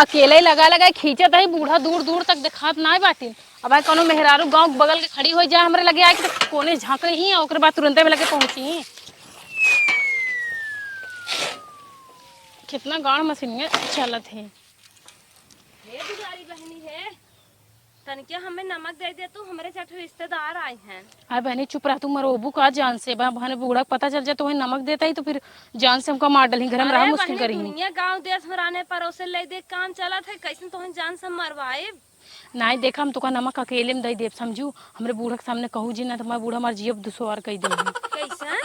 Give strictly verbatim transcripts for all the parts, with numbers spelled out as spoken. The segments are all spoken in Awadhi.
अकेले लगा लगा खींचत है, बूढ़ा दूर दूर तक देखात नाय बाटिन। अब आए कोनो मेहरारू गाँव बगल के खड़ी होइ जाए हमरे लगे आए के, तो कोने झाँक रही है, ओकरे बाद तुरंते में लगे पहुँची। कितना गाँड़ मशीन में चलत है। हे दुलारी बहनी है, तनिके हमें नमक दे दे तू, हमरे जठ रिश्तेदार आए हैं। अरे बहनी चुप रह, तू मरोबू का जान से? बा-, बहने बूढ़ा के पता चल जाए तो वही नमक देता ही तो फिर जान से हमका मार डालही, घर में अरे रहा मुश्किल बहनी, करी। दुनिया गाँव देश में रहने परोसे ले दे काम चलत है, कैसे तोहन जान से मरवाए? नाई देखा, हम तोका नमक अकेले में दे देब, समझू? हमरे बूढ़ा के सामने कहू जी ना तो हमार बूढ़ा हमार जियब दुश्वार कई दे। कैसे?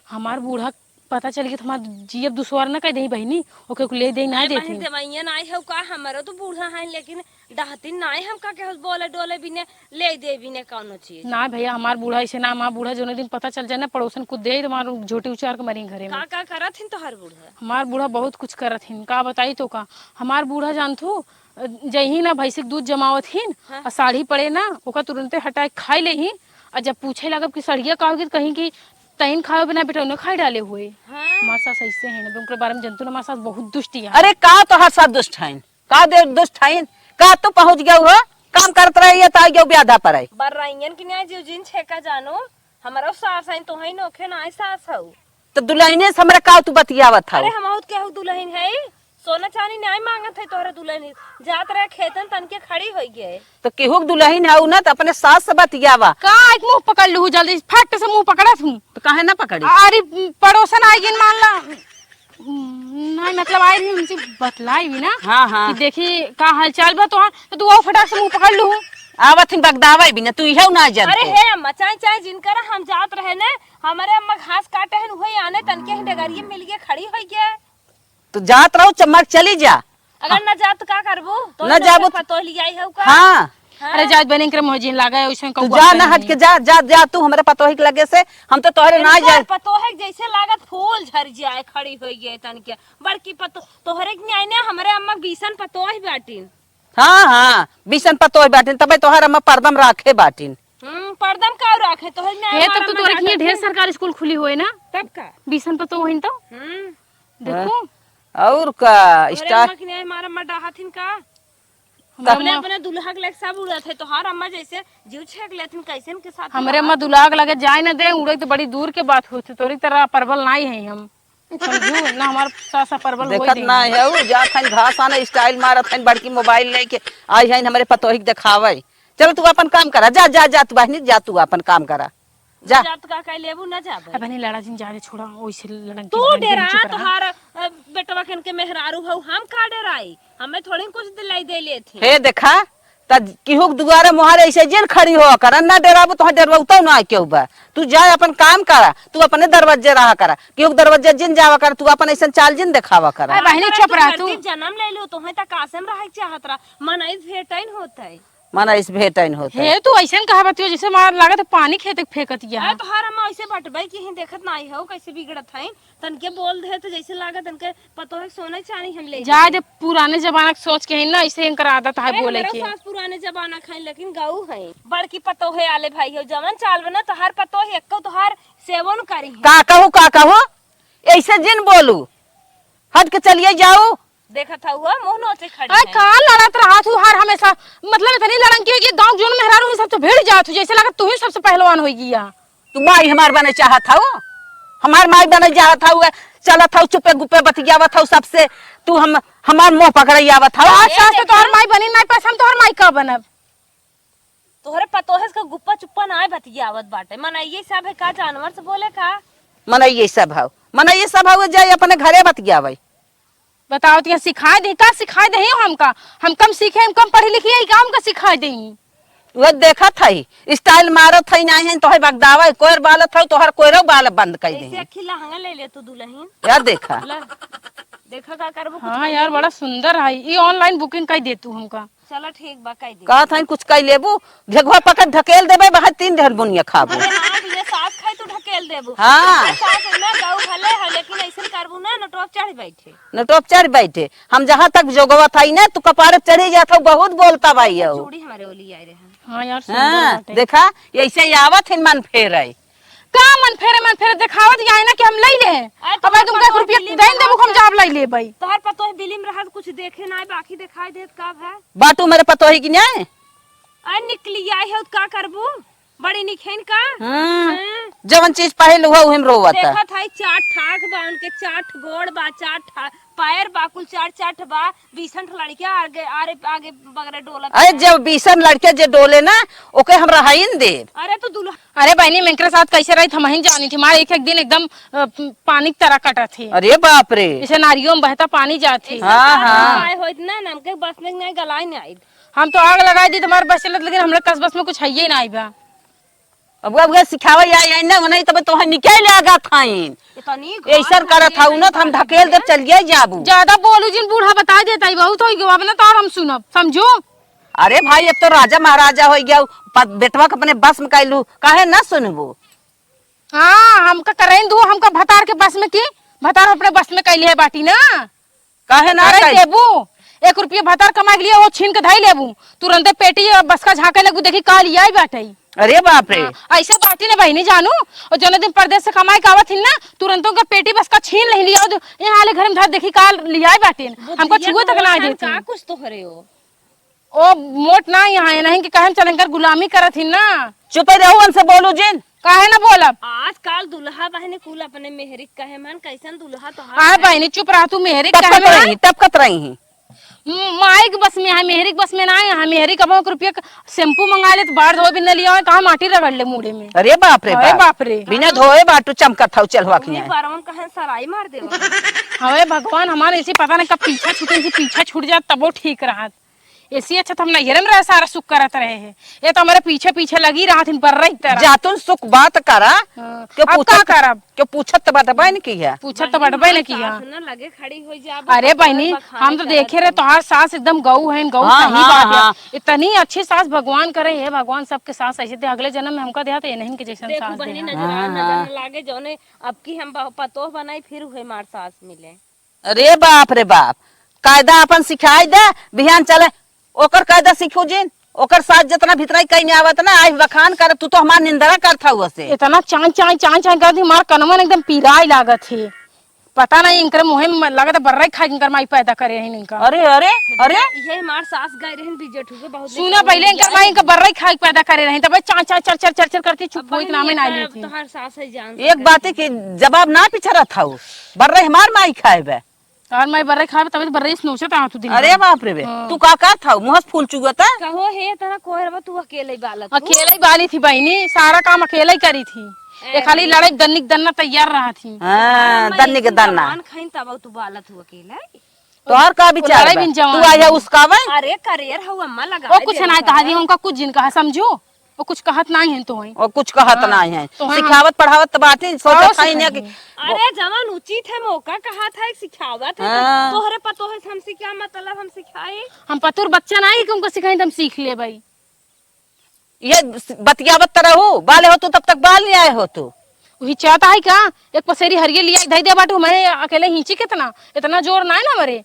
हमार बूढ़ा पता चल गई तो हमार जियब दुश्वार ना कह दे बहिनी, ओके कुल ले दे ना अरे देती। बहिनी, देवैया नाई है का, हमारो तो बूढ़ा है, लेकिन डहती नाई हम का के बोले डोले बिने ले दे बिने कौनो चीज। ना भैया, हमार बूढ़ा ऐसे ना, हमार बूढ़ा जोने दिन पता चल जाए ना, पड़ोसन कुछ दे तो हमार झोटी उचार के मरी घरे में। का का करत हिन तोहर बूढ़ा? हमार बूढ़ा बहुत कुछ करत हिन, का बताई तो का। हमार बूढ़ा जानथू, जही ना भैंसी के दूध जमावत हिन, हाँ। आ साढ़ी पड़े ना, ओका तुरंते हटाए खाई ले हिन। आ जब पूछे लागब कि सढ़िया का होगी, तो कहीं कि तैन खावे बिना बेटौने खाई डाले हुए। हाँ। हमार सास ऐसे है ना, उनके बारे में जनतू ना, हमार सास बहुत दुष्ट है। अरे का तोहार सास दुष्ट है? का दे दुष्ट है? का तू पहुँच गया हो? काम करत रहे ये तो आ गया ब्याधा पर है। बर रहियन कि न्याय जीव जिन छेका जानो, हमारा सास है तो है नोखे ना सास हऊ। तो दुल्हने से हमरा का तू बतियावत हऊ? अरे हम आउत केहू दुल्हन है, सोना चांदी नाय मांगत है तोहरे दुल्हन, जात रहे खेतन तन के खड़ी होई गए। तो केहू के दुल्हन हऊ ना तो अपने सास से बतियावा। का एक मुंह पकड़ लू जल्दी, फट से मुंह पकड़त हूँ। तो काहे ना पकड़ी? अरे पड़ोसन आई गिन मान ला, नहीं मतलब आई भी उनसे बतलाई भी ना हाँ, हाँ। कि देखी का हालचाल बा तोहार, तो तू वो फटाक से मुंह पकड़ लू। आवत हिन बगदावा भी ना, तू इहे ना जानते। अरे हे अम्मा, चाहे चाहे जिनकर हम जात रहे ने, हमारे अम्मा घास काटे हैं, वही आने तनके ही डगरिये मिल गए, खड़ी होई गए। तू जात रहो, चम्मक चली जा। अगर न जाब तो का करबू? तो न जाबू तो पतोह लियाई है का? हाँ। हाँ। अरे जात बने इनकरे मोहजिन लागे, ओइसन तू कहू जा ना, हट के जा, जा, जा तू हमरे पतोही के लगे से, हम तो तोहरे ना जाए। पतोह है जैसे लागत फूल झर जाए, खड़ी होई गए तनके। बड़की पतोह, तोहरे के नहीं आईने, हमरे अम्मा बीसन पतोह बाटिन। हाँ, हाँ, बीसन पतोह बाटिन, तबे तोहर अम्मा परदम राखे बाटिन। हम्म, परदम का राखे, तोहरे नहीं हे, तब तो तोहरे के ढेर सरकारी स्कूल खुली होए ना? तब का? बीसन पतोह होइन तो? हम्म। देखो। हाँ। और का, तोहरे स्टार अम्मा के नहीं, हमारा अम्मा डाहथिन का? हमरे अपने, अम्मा अपने दुल्हा के लेके सब उड़त है, तोहार अम्मा जैसे जीव छेक लेथिन, कैसे इनके साथ हमरे अम्मा दुल्हा के लगे जाए न दे, उड़े तो बड़ी दूर के बात होती, तोरी तरह परबल नाई है हम, समझू ना, हमार सासा परबल होई देखत देही। ना है, उ जात हन घास आने, स्टाइल मारत हन, बड़की मोबाइल लेके आई हन हमरे पतोही के देखावे। चल तू अपन काम करा, जा, जा, जा, तू बहिनी, जा, तू अपन काम करा। जा। ना जाब तो का कह लेबू, ना जाबे। अब नहीं लड़ा जिन, जा रे, छोड़ा, ओइसे लड़न तू के भाई डेरा, चुप रहा। तोहार, अ, बेटवा कन के मेहरारू हऊ, हम का डेराई? हमें थोड़ी कुछ दिलाई दे लेत ही। हे देखा, त केहू के दुआरे मुहारे ऐसे जिन खड़ी हो कर, ना डेराबू, तोहार डेरवतो ना केहू बा। तू जा अपन काम करा, तू अपने दरवाजे रहा करा, केहू के दरवाजे जिन जावा कर, तू अपन ऐसन चाल जिन देखावा करा। अरे बहिनी, चुप रह तू। धरती जन्म ले लो, तोहे त कासे में रहे के चाहत रहा, मनई भेटैन होत है। मनई से भेंट आइन होत है। हे, तू अइसन कहा बतियो, जैसे मार लागत है पानी खेत के फेंकत या। अरे, तोहार अम्मा अइसे बटबई कि ही देखत नाई हो, कैसे बिगड़त है। तनके बोल दे तो जैसे लागत, तनके पतोह के सोना चानी हम ले जाए दे, पुराने जमाना के सोच के ही ना, ऐसे इनकर आदत है अरे, बोले हमरो के। सास पुराने जमाना के है, लेकिन गऊ है। बड़की पतोह आले भाई हो, जवन चाल बना, तोहार पतोह एक्को तोहार सेवन करी है। का कहू, का कहू? ऐसे जिन बोलू, हट के चलिए जाऊ। देखत हउआ, मुंह नोचे खड़ी अरे, है। का लड़त रहत हू हर हमेशा? मतलब, इतनी लड़ंकी है कि गांव के जोन मेहरारू है, सबसे भिड़ जात हू, जैसे लगत तू ही सबसे पहलवान होई गिया। तू माई हमार बने चाहत हऊ? हमार माई बने चाहत हऊ? चलत हऊ चुपे गुपे बतियावत हऊ सबसे, तू हम, हमार मुंह पकड़े आवत हऊ? तोहार ए, सास तो देखा। तोहार माई बनी नाई, पास हम तोहार माई का बनब? तोहरे पतोहे से गुप्पा चुप्पा नाय बतियावत बाटे। मनइये सब है का, जानवर से बोले का? मनइये सब हऊ, मनइये सब हऊ, जाए अपने घरे बतियावे। बताओ, तो सिखाए दे का? सिखाए दे हमका? हम कम सीखे, हम कम पढ़े लिखे, ई का हमका सिखाए दे? वह देखत है, स्टाइल मारत है, नाहीं है, तोहे बगदावे, कोयर बालत है, तोहर कोयरो बाल बंद कर ऐसे दे। अखी लहंगा ले ले तू दुल्हन। या देखा। ले, देखा का करबो, कुछ हाँ कर यार, लेबो। बड़ा सुंदर है। ई online booking कर दे तू हमका। चला ठीक बा, कह दे। कहत हन कुछ कह लेबू, घेघवा पकड़ ढकेल देबे, बाहर तीन ढेर बुनिया खाबू। अरे हाँ, तुझे सास खाई तू ढकेल देबू। हाँ। तुझे सास है ना, गऊ भले है, लेकिन ऐसे करबू ना, नटवा चढ़ बैठे। नटवा चढ़ बैठे। हम जहाँ तक जोगवा था ही ना, तू कपारे चढ़ी जात हो, बहुत बोलता भाई हो। चूड़ी हमारे ओली आए रहे हैं। हाँ यार, सुंदर हाँ, बाटे। देखा, ऐसे ही आवत है मन फेर है। का मन फेरे, मन फेरे देखावत जाए ना कि हम लई ले। अरे अब तोहर तुमका एक पतोह रुपया बिलिम दे देबू, हम रहत जाब लई लेबई। तोहर पतोह बिलिम रहत कुछ देखे ना, बाकी देखाई देत का भा? बाटू मेरे पतोही की न्याय। अरे निकली आई है, का करबू? बड़ी निखेन का? हाँ। हाँ। जवन चीज पहले हुआ, उहे में रोवत है। देखत है, चार ठाक बा, उनके चार ठ गोड़ बा, चार ठा पैर बा, कुल चार चार ठ बा, बीसन ठ लड़किया आगे, आरे, आगे बगरे डोलत अरे, है। जब बीसन लड़किया जे डोले ना, ओके हम रहाइन देब। अरे, तो दुल्हा अरे बहनी, मैं इनकरे साथ कैसे रही, हम ही जानी थी। माँ एक एक दिन एकदम, अ, पानी की तरह कटत थी। अरे बाप रे। जैसे नारियों में बहता पानी जात थी। हाँ, हाँ। आए होइत ना, नमके बस में नहीं गलाई नहीं आई। हम तो आग लगाई दी तुम्हारे बस चलत, लेकिन हमरा कस बस में कुछ है ही ना बा। अब, अब सिखावे आई, आई ना, नहीं तब तोहे निकाल आगा थाइन। इतनी ऐसन घास करत है, हऊ ना, तो हम ढकेल देब, चलिए जाबू। ज्यादा बोलू जिन, बूढ़ा बताई देता ही, बहुत होई गवा, अब ना तो और हम सुनब, समझू? अरे भाई, अब तो राजा महाराजा होई गया, प-, बेटवा के अपने बस में कैलू, काहे ना सुनबू? हाँ, हमका करें दू, हमका भतार के बस में की, भतार अपने बस में कैली है बाटी ना। काहे ना अरे करी? देबू, एक रुपया भतार कमाए के लिए वो छीन के धई लेबू, तुरंते पेटी और बस का झांके लगबू, देखी का लियाई बाटे। अरे बाप रे। हाँ, ऐसे बाटी ना बहिनी जानू, और जौने दिन परदेस से कमाई के आवत हिन ना, तुरंते उनका पेटी बस का छीन लेही लिया, और यहाँ आले घर में धर देखी का लियाई बाटे, हमको बुद्धिया छुए तक ना तोहन देती। का कुछ तोहरे हो? ओ मोट ना यहाँ है, नहीं कि कहन चल इनकर गुलामी करत ही ना। चुपे रहू, उनसे बोलू जिन। काहे ना बोलब? आजकल दुल्हा बहनी कुल अपने मेहरी के कहे मन, कैसन दुल्हा तोहार आय है? बहनी चुप रह तू, मेहरी के कहे टपकत मन। रही, टपकत रही। म-, माई के बस में है, मेहरी के बस में ना है, मेहरी कबो एक रुपया के शैम्पू मंगा ले तो बाहर धोए भी न लिया, कहाँ माटी रगड़ ले मुड़े में। अरे बाप रे अरे बाप। बाप रे। बिना धोए बाटू चमकत हऊ, चल हुआ उन्हीं खियाए। बारवन कहन सराई मार देवा। हवे भगवान, हमारे इसी पता नहीं कब पीछा छूटे, इसी पीछा छूट जात तबो ठीक रहत। ऐसी अच्छा तो हम नैहरे में रहे, सारा सुख करत रहे हैं। ये तो हमारे पीछे पीछे लगी रहत हिन बर्रा की तरह। जातुन सुख बात करा। हाँ। क्यों अब पूछत, का करब? क्यों पूछत तो बटबे न की है? पूछत तो बटबे न की है। सास ना लगे खड़ी हो जा, अब अरे तोहर बहिनी, बखाने हम तो करत देखे रहे, हई। तोहार सास एकदम गऊ है, गऊ हाँ, सही हाँ, बात है। हाँ। इतनी अच्छी सास भगवान करे, हे भगवान, सबके सास ऐसे दे, अगले जन्म में हमका देहा तो ये नहीं के जैसन देखू सास बहिनी, देहा। नजर हाँ, नजर हाँ। न लागे, जौने अब की हम ब-, पतोह बनाई, फिर उहे मार सास मिले। अरे बाप रे बाप, कायदा अपन सिखाई दे, बिहान चले ओकर कायदा सीखू जिन। ओकर सास जितना भीतराई कहीं नहीं आवत ना, आई बखान कर, तू तो हमार निंदरा करत हऊ से। इतना चांय, चांय, चांय, चांय करत ही, हमार कनवन एकदम पिराई लागत है। पता नहीं इनकर मुँहे में लागत है बर्रा खाए, इनकर माई पैदा करे है इनका। अरे, अरे, अरे। ये हमार सास गए रहन बीजेठू के बहुत सुना, पहले इनकर माई इनका बर्रा खाए पैदा करे रही, तब चांय, चांय, चर, चर, चर, चर करती, चुप अब होई के नामे ना लेती। तोहार सास है जान एक बात है कि जवाब ना पीछे रहत हऊ, बर्रा हमार माई खाए बे। और मैं बर्रे खाब, तबे तो बर्रे से नोचत आवा तू दिन अरे भर। बाप रे बे, हाँ। तू का करत हऊ? मुँह से फूल चुअता। कहो हे, तना कोहरवा तू अकेले ही बालत हऊ। अकेले ही बाली थी बहिनी, सारा काम अकेले ही करी थी। ए, ये खाली लड़ाई दन्नी के दन्ना तैयार रहा थी। हाँ, मैं दन्नी के इतनी दन्ना। जवान खाइन तब तू बालत हऊ अकेले। तो और का विचार लड़ाई बा? बिन जवान तू आया है। उसका बा? अरे करेर हऊ अम्मा लगा ओ कुछ दे नहीं कहा रहा। दी, उनका कुछ जिन कहा समझू। वो कुछ कहत नाहीं है तोहई। वो कुछ कहत हाँ। नाहीं है। तोहई हम सिखावत पढ़ावत त बाटे, सोचत और हई ना कि सिखाई। अरे जवन उचित है मौका कहत है, सिखावत है, हाँ। तो तोहरे पतोह से हमसे क्या मतलब, हम सिखाई? हम पतोह बच्चा नाहीं कि उनको सिखाई त हम सीख लेबई। ये बतियावत त रहू, बाले हो तू तब तक बाल नहीं आए हो तू। वही चाहता है का? एक पसेरी हरिये लिया धई दे बाटू, मैं अकेले हिंची कितना, इतना जोर नाहीं ना मरे।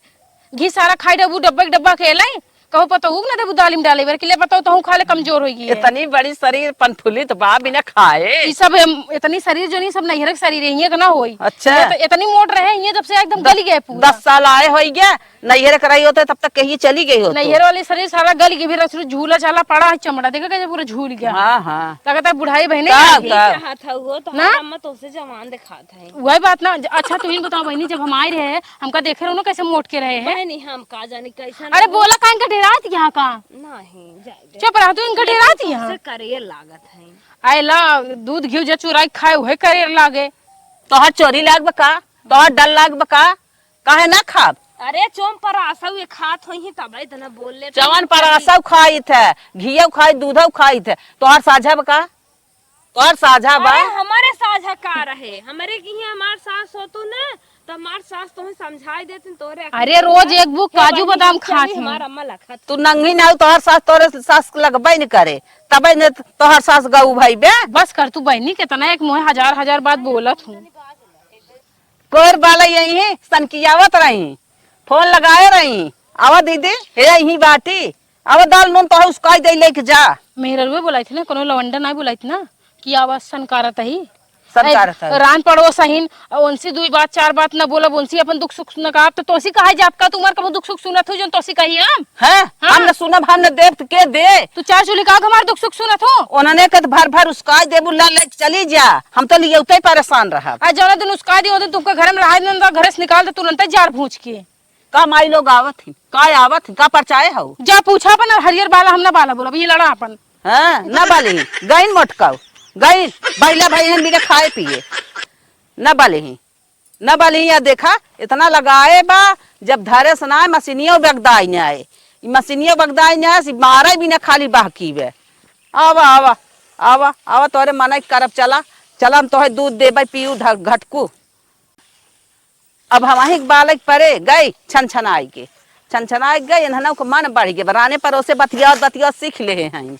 घी सारा खाई डब्बू, डब्बा के डब्बा अकेले। कहू पतोहू के ना देबू दालिम डाले बर के ले, पतोहू तहू खा ले, कमजोर होई गई है। इतनी बड़ी शरीर पनफुलित बा बिना खाए। ई सब हम, इतनी शरीर जो नहीं, सब नैहर के शरीर है, हियां के ना होई। अच्छा। ये तो इतनी मोट रहे, ये जब से एकदम द-, गली गए पूरा। दस साल आए होई गया, नैहर के रही होते तब तक कहीं चली गई होते। नैहर वाली शरीर सारा गली गई, फिर असुर झूला झाला पड़ा है, चमड़ा देखा कैसे पूरा झूल गया। हाँ, हाँ। लगता है बुढ़ाई बहने का, आ गई। का? चाहत हऊ हो, तो ना? हम अम्मा तोसे जवान दिखात है। वही बात ना। अच्छा, तू ही बताओ बहनी, जब हम आए रहे, हमका देखे रहो ना, कैसे मोट के रहे हैं। बहनी, हम का जानी कैसन अरे, रहो। बोला काहे का डेरात यहाँ का? नहीं, जाए दे। चुप रह, तू इनका ये डेरात तो यहाँ। सबसे करेर लागत है। आए ला, दूध घी जे चुराई खाए, उहे करेर लागे। तोहर चोरी लाग बा का? तोहर डर लाग बा का? काहे ना खाब? अरे, चोम पर आसौ ये खात होई ही, तब इतना बोल ले। जवन पर आसौ खाइत है, घियौ खाइत, दूधौ खाइत है, तोहर साझा बा का? तोहर साझा बा? अरे, हमारे साझा का रहे? हमारे की ही हमार सास हो तू ना, तो हमार सास तोहे समझाई देतिन, तोरे अरे, रोज एक बुक काजू बादाम खात ही। हमार अम्मा लखत। तू नंगी ना हो, तोहर सास, तोरे सास लगबे न करे, तबे न तोहर सास गऊ भई बे। बस कर तू बहनी, कितना एक मुँहे हजार हजार बात बोलत हूँ। कोर बाला यही सनकियावत रही, फोन लगाए रही, "आवा दीदी, हे यही बाटी, आवा दाल नून तो है, उसका ही दे लेके जा।" मेहररुए बोलाई थी ना, कोनो लवंडा ना बोलाई थी ना कि आवा सनकारत ही। सब ए, कारत है। रान पड़ोस अहिन, अ, उनसे दुई बात, चार बात न बोलब, उनसे अपन दुख सुख न कहब, तो तोसी कहा जाब का? तुम्हार कबो दुख सुख सुनत हो, जोन तोसी कही हम? हैं? हाँ। हम न सुनब, हम न देब, तो के दे? तू चार चूल्ही का हमार दुख सुख सुनत हो? उन्हने के तो भर भर उसका देबू, ला ले चली जा, हम तो लियौते परेशान रहब। आ जौना दिन उसका दी, ओ दिन तुमके घर में रहा, दिन घरे से निकाल दे तुरंते जार भूंज के। का माई लोग आवत ही, का आवत ही, का परचाए हो? जा पूछा अपन, हरियर बाला हम ना बाला बोलब, ये लड़ा अपन। हाँ, ना बाली, गइन मोटकाऊ, गइन, बैला भाई हैं, बिना खाए पिए, ना बाली ही। न बलिया देखा, इतना लगाए बा, जब धरे से ना आए, मशीनियो बगदाई न आए। ई मशीनियो बगदाई न आए, सी मारे भी न खाली बहकी बे। आवा, आवा, आवा, आवा, तोरे मनई करब, चला, चला, हम तोहे दूध देबै, पीऊ ढ-, घटकू। अब हमही के बालक परे गई, छन छनाई के, छन छनाई के गई, इन्हनों के मन बढ़ गए, राने परोसे बतियात, बतियात सीख ले हैं।